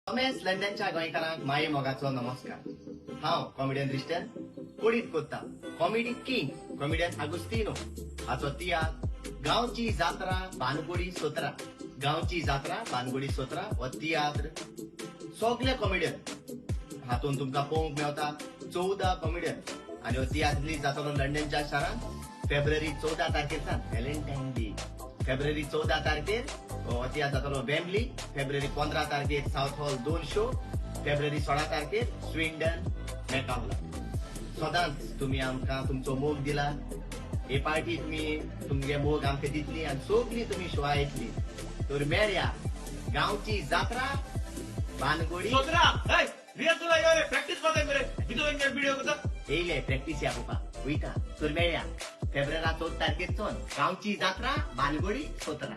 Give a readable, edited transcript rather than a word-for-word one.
सगळेच लंडनच्या गोंयकारांक माये मोगाचो नमस्कार. हांव कॉमेडियन रिश्टन कोडीत कोत्ता कॉमेडी किंग कॉमेडियन आगुस्तिनो हाचो तियात्र गांवची जात्रा बानगोडी सोत्रा, गांवची जात्रा बानगोडी सोत्रा हो तियात्र सगळे कॉमेडियन हातून तुमकां पळोवंक मेवता. 14 कॉमेडियन आनी हो तियात्र रिलीज जातलो लंडनच्या शारांत फेब्रुवारी 14 तारखेर सावन, व्हॅलेंटायन डे. फेब्रुवारी 14 तारखेर हो तियात्र जातलो वेम्बली. फेब्रुवारी 15 तारखेर सावथ हॉल दोन शो. फेब्रुवारी 16 तारखेर स्विंडन मेकावला. सदांच तुमी आमकां तुमचो मोग दिला. हे पार्टी तुमी तुमगे मोग आमकां दितली आनी सगळीं तुमी शोआ येतली. तर मेळया गांवची जात्रा बानगोडी सोत्रा. ए, रिहर्सल यो रे, प्रॅक्टिस करता मरे. किती व्हिडिओ करता. येयले प्रॅक्टीस या पप्पा वयता. तर मेळया फेब्रुवारी 14 तारखेर चोन गांवची जात्रा बानगोडी सोत्रा.